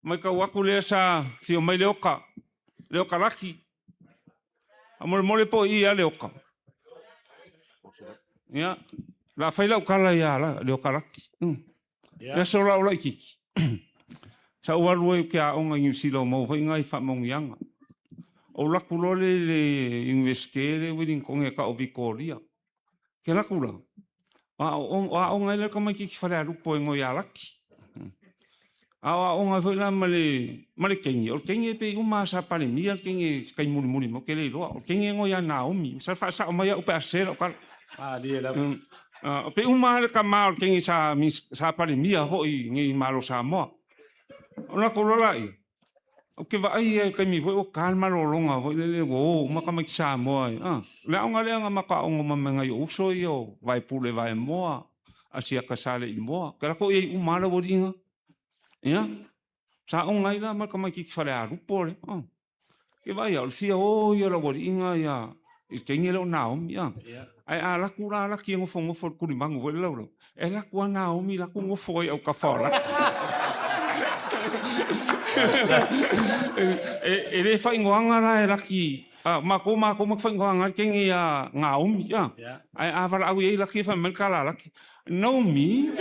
Matau atu lea sa afio mai Leoka, Leoka Laki. Faamolemole po o i ia Leoka. Ia, o le a fai lau tala ia Leoka Laki. Le aso la o laitiiti, sa ou alu ai ou te aoga i Niu Sila o maua foi nai faamanuiaga. Ou alu atu loa lea i le Iunivesite lea i Ueligitone e tau o Vitoria. Ou te alu atu la, o aoga ai la le tamaitiiti falealupo e igoa ia Laki. A o aoga ai foi la ma le ma le teine, o le teine pei uma lava sa Palemia le teine i se taimi mulimuli mai, ou te le iloa. O le teine e igoa ia Naomi, masalo faasao mai au pe a sese lau tala. Malie lava. Pei uma lava le tama o le teine sa sa Palemia foi i nei i Malo o Samoa. Ona latou loa laia, ou te vaai i ai i le taimi foi ua ta le malologa foi lele ua o uma tamaiti Samoa i, a, le aoga lea na matou aoga uma mai ai ma nai ou uso ia o Vaepule Vaemoa, Asiata Saleimoa, ou te alu atu o i ai uma lava le aualiiga. Ia, sa aoga ai la ma le tamaitiiti falealupo lea. Ou te vaai lava, o le fia o ia o le aualiiga ia i le teine lea o Naomi. Ae a alu atu la Laki e nofonofo i le tulimanu foi lea laulau, e alu atu lava Naomi alu atu nofo ai i autafa o Laki. E le faaigoaina la e Laki, matou matou ma te faaigoaina le teine ia Naomi. Ae a valaau i ai Laki, fai mai le tala a Laki, Naomi.